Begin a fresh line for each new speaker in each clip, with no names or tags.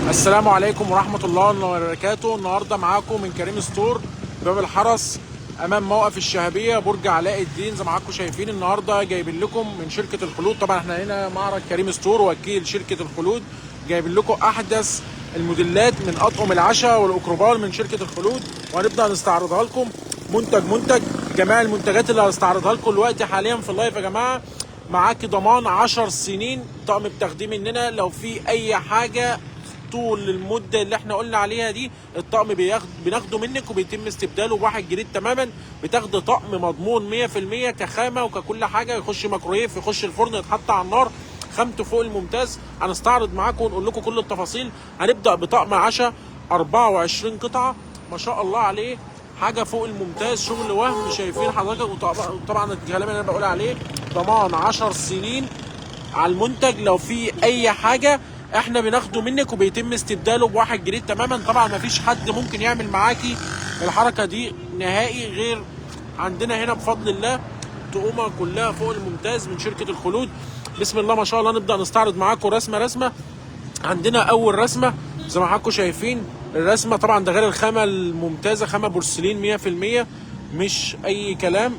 السلام عليكم ورحمة الله وبركاته. النهاردة معاكم من كريم ستور باب الحرس أمام موقف الشهابية برج علاء الدين. زي ما حضراتكم شايفين النهاردة جايبين لكم من شركة الخلود. طبعا احنا هنا معرض كريم ستور وكيل شركة الخلود، جايبين لكم أحدث الموديلات من أطقم العشاء والأكروبال من شركة الخلود، وهنبدأ نستعرضها لكم منتج منتج. جميع المنتجات اللي هستعرضها لكم دلوقتي حاليا في ال live يا جماعة معاك ضمان 10 سنين طقم بتاخديه مننا. لو في اي حاجة طول المدة اللي احنا قلنا عليها دي الطقم بناخده منك وبيتم استبداله بواحد جديد تماما. بتاخد طقم مضمون 100% كخامه وككل حاجة، يخش ميكرويف، يخش الفرن، يتحط على النار، خامته فوق الممتاز. هنستعرض معاكم ونقول لكم كل التفاصيل. هنبدا بطقم عشاء 24 قطعه ما شاء الله عليه، حاجة فوق الممتاز، شغل وهم شايفين حضرتك. وطبعا الكلام اللي انا بقول عليه ضمان 10 سنين على المنتج. لو في اي حاجة احنا بناخده منك وبيتم استبداله بواحد جديد تماما. طبعا مفيش حد ممكن يعمل معاكي الحركة دي نهائي غير عندنا هنا بفضل الله. تقومه كلها فوق الممتاز من شركة الخلود. بسم الله ما شاء الله. نبدا نستعرض معاكم رسمه رسمه. عندنا اول رسمه زي ما حضراتكم شايفين الرسمة، طبعا ده غير الخامة الممتازة، خامة بورسلين 100% مش اي كلام،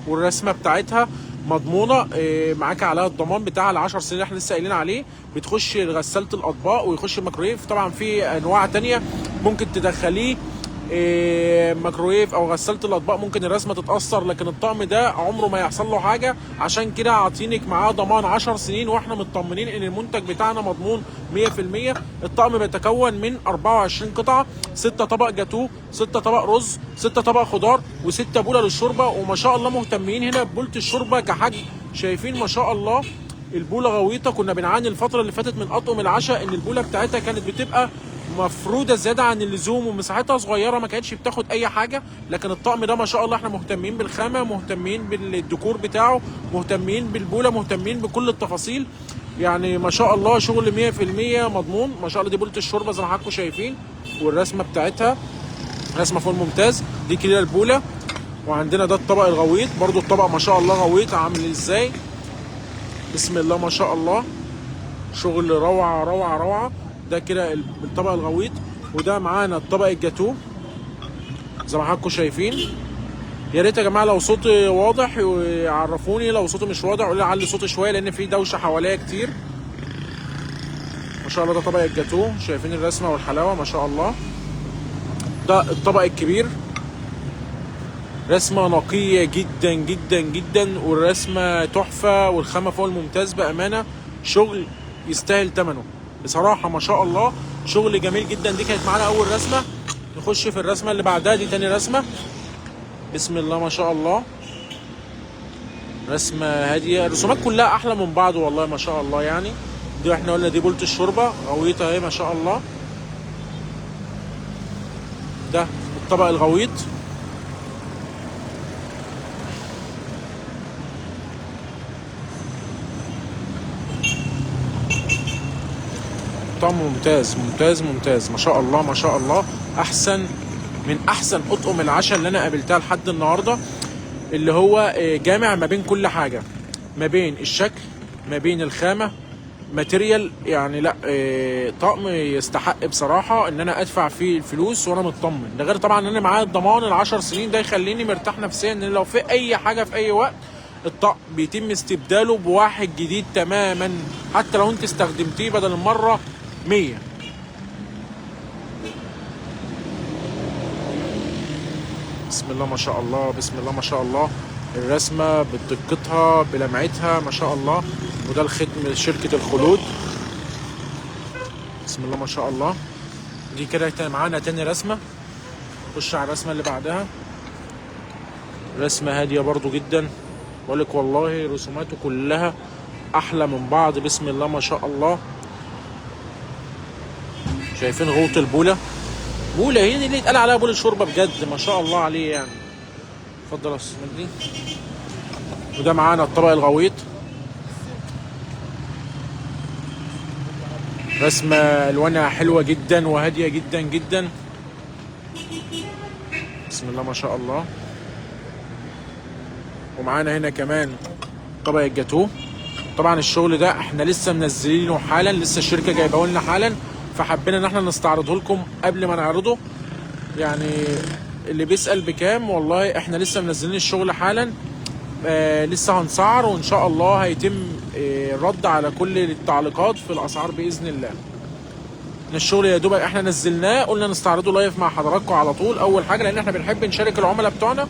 والرسمه بتاعتها مضمونه، معاك عليها الضمان بتاع ال10 سنين اللي احنا لسه قايلين عليه. بتخش غسالة الاطباق ويخش الميكرويف. طبعا في انواع تانية ممكن تدخليه ميكرويف او غسالة الاطباق، ممكن الرسمة تتاثر، لكن الطقم ده عمره ما يحصل له حاجة. عشان كده عاطينك معاه ضمان 10 سنين، واحنا مطمنين ان المنتج بتاعنا مضمون 100%. الطقم بيتكون من 24 قطعه، 6 طبق جاتوه، 6 طبق رز، 6 طبق خضار، و6 بوله للشوربه. وما شاء الله مهتمين هنا ببوله الشوربة كحجم، شايفين ما شاء الله البوله غويطه. كنا بنعاني الفترة اللي فاتت من اطقم العشاء ان البوله بتاعتها كانت بتبقى مفروده زيادة عن اللزوم ومساحتها صغيرة، ما كانتش بتاخد اي حاجة. لكن الطقم ده ما شاء الله احنا مهتمين بالخامه، مهتمين بالديكور بتاعه، مهتمين بالبوله، مهتمين بكل التفاصيل. يعني ما شاء الله شغل 100% مضمون ما شاء الله. دي بوله الشوربة زي ما حضراتكم شايفين، والرسمه بتاعتها رسمه فوق الممتاز. دي كده البوله. وعندنا ده الطبق الغويط، برضو الطبق ما شاء الله غويط عامل ازاي، بسم الله ما شاء الله، شغل روعه روعه روعه. ده كده الطبق الغويط. وده معانا الطبق الجاتوه زي ما حضراتكم شايفين. يا ريت يا جماعة لو صوتي واضح يعرفوني، لو صوتي مش واضح قولوا لي علي صوتي شوية لان في دوشه حواليا كتير. ما شاء الله ده طبق الجاتوه، شايفين الرسمة والحلاوه ما شاء الله. ده الطبق الكبير، رسمه نقية جدا جدا جدا، والرسمه تحفة، والخامه فوق الممتاز بامانه، شغل يستاهل ثمنه بصراحة ما شاء الله، شغل جميل جدا. دي كانت معانا اول رسمه. نخش في الرسمة اللي بعدها، دي تاني رسمه. بسم الله ما شاء الله، رسمه هادية، الرسومات كلها احلى من بعض والله ما شاء الله. يعني دي احنا قلنا دي بولة الشوربة غويطه اهي ما شاء الله. ده الطبق الغويط. طعم ممتاز ممتاز ممتاز ما شاء الله ما شاء الله. احسن من احسن اطقم العشاء اللي انا قابلتها لحد النهارده، اللي هو جامع ما بين كل حاجة، ما بين الشكل، ما بين الخامة، material. يعني لا، طقم يستحق بصراحة ان انا ادفع فيه الفلوس وانا مطمن. ده غير طبعا ان انا معايا الضمان ال10 سنين، ده يخليني مرتاح نفسيا ان لو في اي حاجة في اي وقت الطقم بيتم استبداله بواحد جديد تماما، حتى لو انت استخدمتيه بدل المرة 100. بسم الله ما شاء الله، بسم الله ما شاء الله. الرسمة بدقتها بلمعتها ما شاء الله. وده الختم شركة الخلود. بسم الله ما شاء الله. دي كده معانا تاني رسمة. خش على الرسمة اللي بعدها، رسمة هادية برضو جدا. بقولك والله رسوماته كلها أحلى من بعض، بسم الله ما شاء الله. شايفين غوط البولة، بولة هي دي اللي اتقال عليها بولة شوربة بجد ما شاء الله عليه يعني. اتفضل يا استاذ مجدي. وده معانا الطبق الغويط، رسمة الوانها حلوة جدا وهادية جدا جدا، بسم الله ما شاء الله. ومعانا هنا كمان طبق الجاتوه. طبعا الشغل ده احنا لسه منزلينه حالا، لسه الشركة جايبه لنا حالا. فحبينا ان احنا نستعرضه لكم قبل ما نعرضه. يعني اللي بيسأل بكام، والله احنا لسه منزلين الشغل حالا، لسه هنسعر، وان شاء الله هيتم الرد على كل التعليقات في الاسعار باذن الله. الشغل يا دوبك احنا نزلناه، قلنا نستعرضه live مع حضراتكم على طول اول حاجة، لان احنا بنحب نشارك العملاء بتوعنا،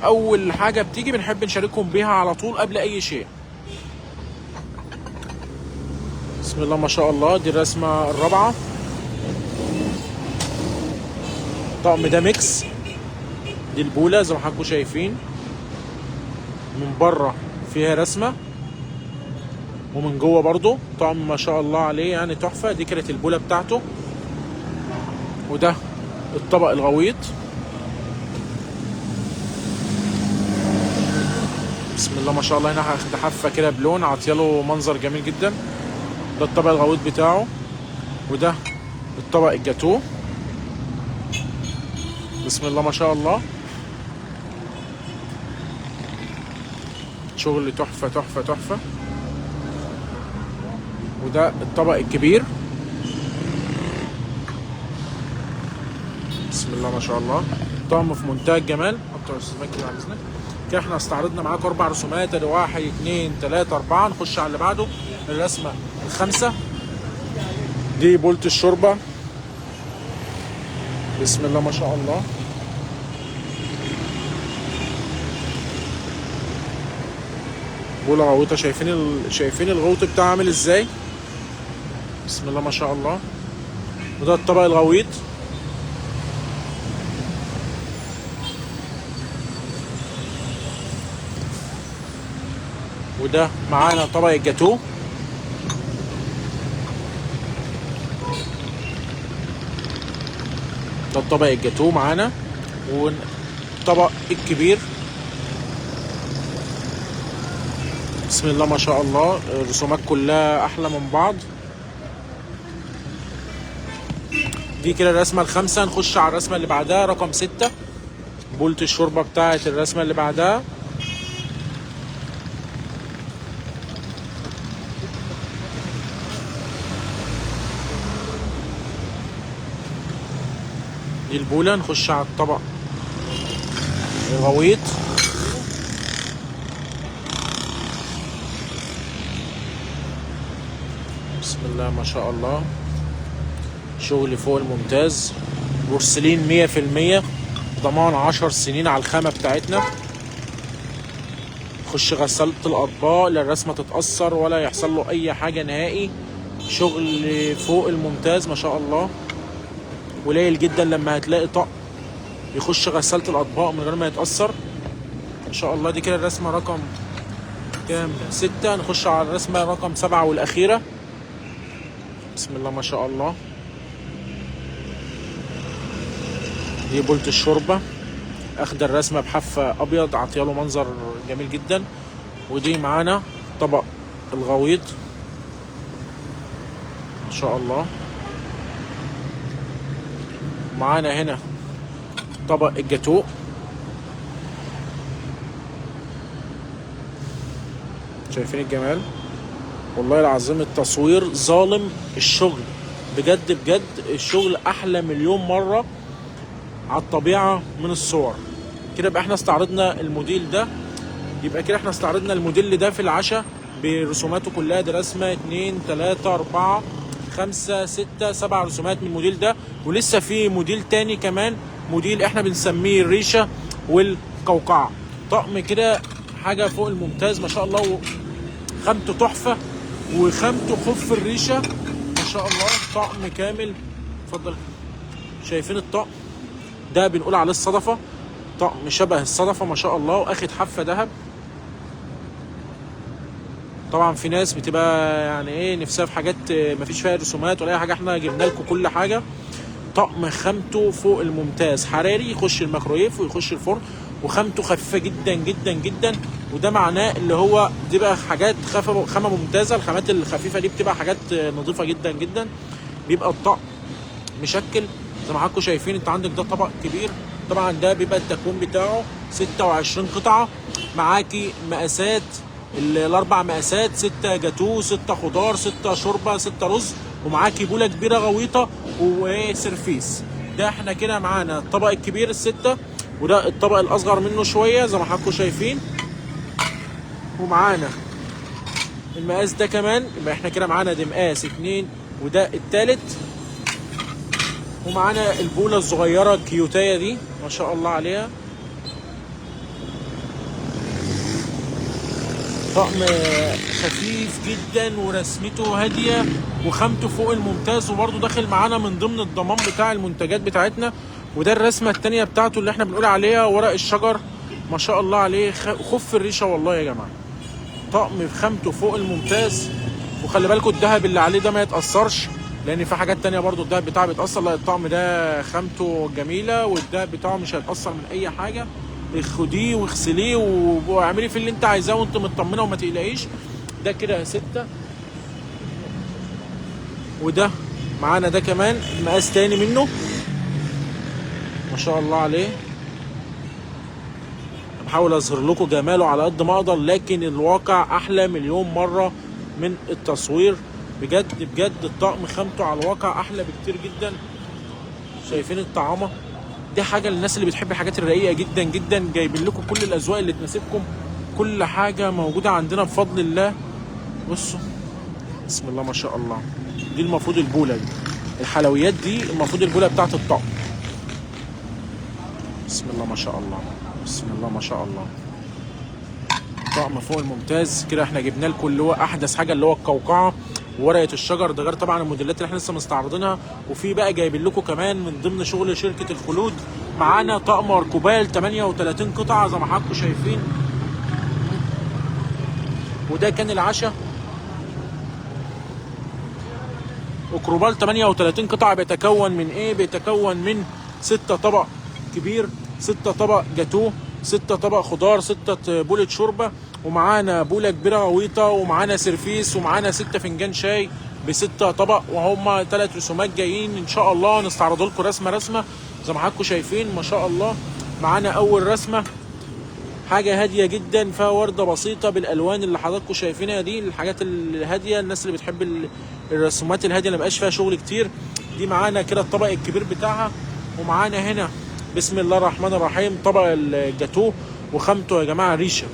اول حاجة بتيجي بنحب نشاركهم بيها على طول قبل اي شيء. بسم الله ما شاء الله، دي الرسمة الرابعة. الطقم ده mix، دي البوله زي ما حضراتكم شايفين، من بره فيها رسمه ومن جوه برضو طقم ما شاء الله عليه يعني تحفة. دي كانت البوله بتاعته، وده الطبق الغويط. بسم الله ما شاء الله، هنا حفه كده بلون عطياله منظر جميل جدا. ده الطبق الغويط بتاعه، وده الطبق الجاتوه. بسم الله ما شاء الله، شغل تحفة تحفة تحفة. وده الطبق الكبير. بسم الله ما شاء الله، طعم في منتهى الجمال. حط يا استاذ مكي بعد اذنك. كده احنا استعرضنا معاكم 4 رسومات، ادي 1 2 3 4. نخش على اللي بعده، الرسمة الخامسة. دي بولة الشوربة. بسم الله ما شاء الله، بولة غويطة. شايفين الغوط بتاعها عامل ازاي؟ بسم الله ما شاء الله. وده الطبق الغويط. وده معانا طبق الجاتوه. ده الطبق الجاتوه معانا، والطبق الكبير. بسم الله ما شاء الله، الرسومات كلها احلى من بعض. دي كده الرسمة الخامسة. نخش على الرسمة اللي بعدها رقم 6، بولة الشوربة بتاعه الرسمة اللي بعدها. دي البوله. نخش على الطبق الغويط. بسم الله ما شاء الله، شغل فوق الممتاز، بورسلين 100%، ضمان 10 سنين على الخامة بتاعتنا. خش غسالة الأطباق، لا الرسمة تتأثر ولا يحصل له أي حاجة نهائي. شغل فوق الممتاز ما شاء الله. قليل جدا لما هتلاقي طقم يخش غسالة الأطباق من غير ما يتأثر إن شاء الله. دي كده الرسمة رقم كام؟ 6. نخش على الرسمة رقم 7 والأخيرة. بسم الله ما شاء الله، دي بولة الشوربة، اخد الرسمة بحفة ابيض عطياله منظر جميل جدا. ودي معانا طبق الغويط ما شاء الله. معانا هنا طبق الجاتوه. شايفين الجمال؟ والله العظيم التصوير ظالم الشغل بجد بجد. الشغل احلى مليون مرة على الطبيعة من الصور. كده يبقى احنا استعرضنا الموديل ده، يبقى كده احنا استعرضنا الموديل ده في العشاء برسوماته كلها. دي رسمه 2 3 4 5 6 7 رسومات من الموديل ده، ولسه في موديل تاني كمان، موديل احنا بنسميه الريشة والقوقعه. طقم كده حاجة فوق الممتاز ما شاء الله، خامته تحفة وخامته خف الريشة ما شاء الله. طقم كامل. اتفضل. شايفين الطقم ده؟ بنقول عليه الصدفة، طقم شبه الصدفة ما شاء الله، واخد حفه ذهب. طبعا في ناس بتبقى يعني ايه نفسها في حاجات مفيش فيها رسومات ولا اي حاجة، احنا جبنا لكم كل حاجة. طقم خامته فوق الممتاز، حراري، يخش الميكرويف ويخش الفرن، وخامته خفيفة جدا جدا جدا. وده معناه اللي هو دي بقى حاجات خامة ممتازة. الخامات الخفيفة دي بتبقى حاجات نظيفة جدا جدا. بيبقى الطقم مشكل زي ما حضراتكم شايفين. انت عندك ده طبق كبير، طبعا ده بيبقى التكوين بتاعه 26 قطعه، معاكي مقاسات الاربع مقاسات، 6 جاتوه، 6 خضار، 6 شوربة، 6 رز، ومعاكي بوله كبيرة غويطه وسرفيس. ده احنا كده معانا الطبق الكبير الستة، وده الطبق الاصغر منه شوية زي ما حضراتكم شايفين، ومعانا المقاس ده كمان. يبقى احنا كده معانا ده مقاس 2 وده التالت، ومعانا البوله الصغيرة الكيوتايه دي ما شاء الله عليها. طقم خفيف جدا ورسمته هادية وخامته فوق الممتاز، وبرده داخل معانا من ضمن الضمان بتاع المنتجات بتاعتنا. وده الرسمة التانية بتاعته اللي احنا بنقول عليها ورق الشجر، ما شاء الله عليه، خف الريشة والله يا جماعة. طقم خامته فوق الممتاز، وخلي بالكم الذهب اللي عليه ده ما يتاثرش، لان في حاجات تانية برضو الذهب بتاعه بيتاثر. لا الطقم ده خامته جميلة والذهب بتاعه مش هيتاثر من اي حاجة. خديه واغسليه واعملي فيه اللي انت عايزاه وانت مطمنه وما تقلقيش. ده كده 6، وده معانا ده كمان مقاس تاني منه ما شاء الله عليه. بحاول اظهر لكم جماله على قد ما اقدر، لكن الواقع احلى مليون مرة من التصوير. بجد بجد الطقم خامته على الواقع احلى بكتير جدا. شايفين الطعامه دي؟ حاجة للناس اللي بتحب الحاجات الرقيقة جدا جدا. جايبين لكم كل الاذواق اللي تناسبكم، كل حاجة موجودة عندنا بفضل الله. بصوا بسم الله ما شاء الله، دي المفروض البوله دي، الحلويات دي المفروض البوله بتاعت الطقم. بسم الله ما شاء الله، بسم الله ما شاء الله، طقم فوق الممتاز. كده احنا جبنا لكم اللي هو احدث حاجة اللي هو القوقعة وورقة الشجر، ده غير طبعا الموديلات اللي احنا لسه مستعرضينها. وفي بقى جايبين لكم كمان من ضمن شغل شركة الخلود معانا طقم اركوبال 38 قطعه زي ما حضراتكم شايفين. وده كان العشاء، اكروبال 38 قطعه. بيتكون من ايه؟ بيتكون من 6 طبق كبير، 6 طبق جاتوه، 6 طبق خضار، 6 بولة شوربة، ومعانا بولة كبيرة غويطة، ومعانا سرفيس، ومعانا 6 فنجان شاي ب6 طبق. وهم 3 رسومات جايين ان شاء الله نستعرض لكم رسمة رسمة زي ما حضراتكم شايفين ما شاء الله. معانا اول رسمة حاجة هادية جدا، فيها وردة بسيطة بالالوان اللي حضراتكم شايفينها دي، الحاجات الهادية، الناس اللي بتحب الرسومات الهادية اللي مبقاش فيها شغل كتير. دي معانا كده الطبق الكبير بتاعها، ومعانا هنا بسم الله الرحمن الرحيم طبق الجاتوه، وخامته يا جماعة ريشه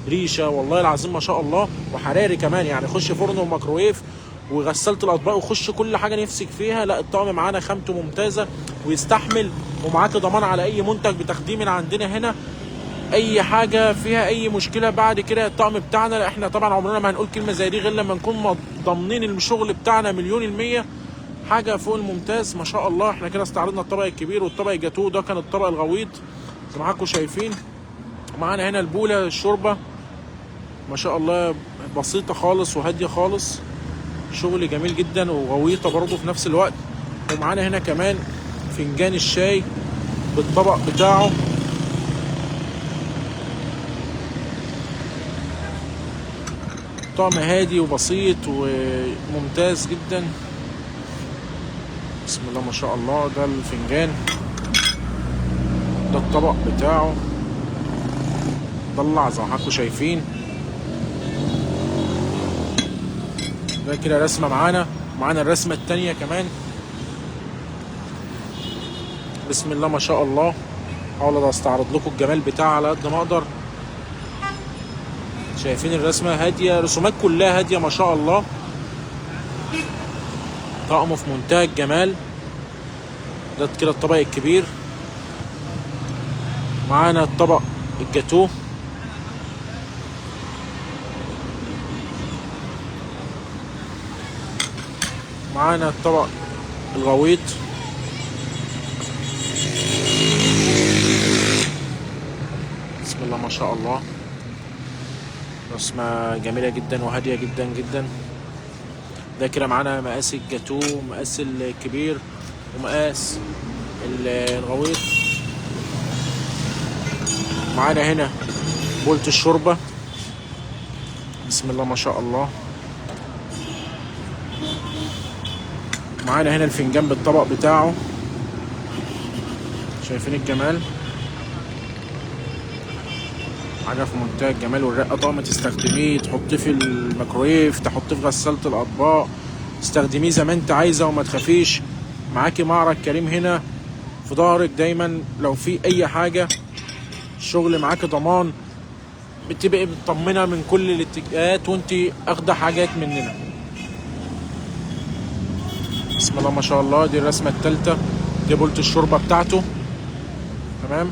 ريشه والله العظيم ما شاء الله، وحراري كمان، يعني خش فرن وميكروويف وغسالة الاطباق وخش كل حاجة نفسك فيها. لا الطقم معانا خامته ممتازة ويستحمل، ومعاك ضمان على اي منتج بتاخديه من عندنا هنا. اي حاجة فيها اي مشكلة بعد كده الطقم بتاعنا، لا احنا طبعا عمرنا ما هنقول كلمة زي دي غير لما نكون ضامنين الشغل بتاعنا 100%. حاجة فوق الممتاز ما شاء الله. احنا كده استعرضنا الطبق الكبير والطبق الجاتوه، ده كان الطبق الغويط زي ما حضراتكم شايفين. ومعانا هنا البوله الشوربة ما شاء الله، بسيطة خالص وهاديه خالص، شغل جميل جدا وغويطه برضه في نفس الوقت. ومعانا هنا كمان فنجان الشاي بالطبق بتاعه. طعم هادي وبسيط وممتاز جدا. بسم الله ما شاء الله. ده الفنجان، ده الطبق بتاعه، طلع زي ما حضراتكم شايفين. ده كده رسمه معانا، معانا الرسمة التانية كمان. بسم الله ما شاء الله. هحاول استعرض لكم الجمال بتاعها على قد ما اقدر. شايفين الرسمة هادية، رسومات كلها هادية ما شاء الله. طقمه في منتهى الجمال. ده كده الطبق الكبير. معانا الطبق الجاتوه، معانا الطبق الغويط، بسم الله ما شاء الله. رسمة جميلة جدا وهادية جدا جدا. ده كده معانا مقاس الجاتوه، مقاس الكبير، ومقاس الغويط. معانا هنا بولة الشوربة، بسم الله ما شاء الله. معانا هنا الفنجان بالطبق بتاعه، شايفين الجمال؟ حاجة في منتهى الجمال والرقة. طقم تستخدميه تحطيه في الميكرويف، تحطيه في غسالة الأطباق، استخدميه زي ما انت عايزه وما تخافيش، معاكي معرض كريم هنا في ظهرك دايما، لو في اي حاجة الشغل معاكي ضمان، بتبقي مطمنه من كل الاتجاهات وانت اخده حاجات مننا. بسم الله ما شاء الله. دي الرسمة الثالثة، دي بولت الشوربة بتاعته. تمام.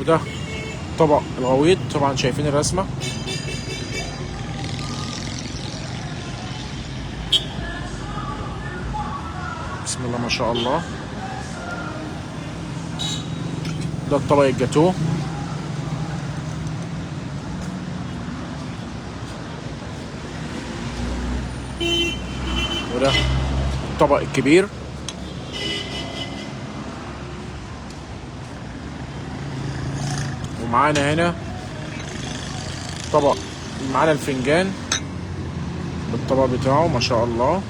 وده طبق الغويط، طبعا شايفين الرسمة. بسم الله ما شاء الله. ده الطبق الجاتوه. وده الطبق الكبير. ومعانا هنا طبق، معانا الفنجان بالطبق بتاعه ما شاء الله.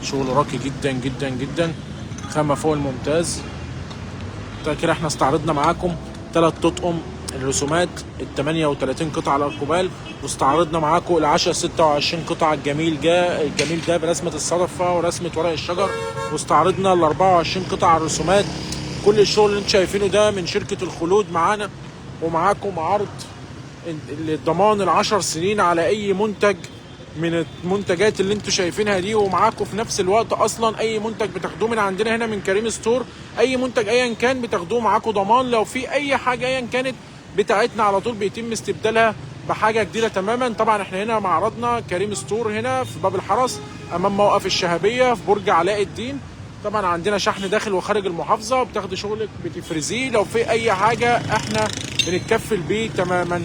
شغل راقي جدا جدا جدا، خامة فوق الممتاز. كده احنا استعرضنا معاكم 3 تطقم الرسومات ال 38 قطعة على القبال، واستعرضنا معاكم ال 10 26 قطعة الجميل الجميل ده برسمة الصدفة ورسمة ورق الشجر، واستعرضنا ال 24 قطعة الرسومات. كل الشغل اللي انتم شايفينه ده من شركة الخلود معانا، ومعاكم عرض للضمان ال10 سنين على اي منتج من المنتجات اللي انتم شايفينها دي. ومعاكم في نفس الوقت اصلا اي منتج بتاخدوه من عندنا هنا من كريم ستور، اي منتج ايا كان بتاخدوه معاكم ضمان، لو في اي حاجة ايا كانت بتاعتنا على طول بيتم استبدالها بحاجة جديدة تماما. طبعا احنا هنا معرضنا كريم ستور هنا في باب الحرس امام موقف الشهابيه في برج علاء الدين. طبعا عندنا شحن داخل وخارج المحافظة، بتاخدي شغلك بتفرزيه، لو في اي حاجة احنا بنتكفل بيه تماما.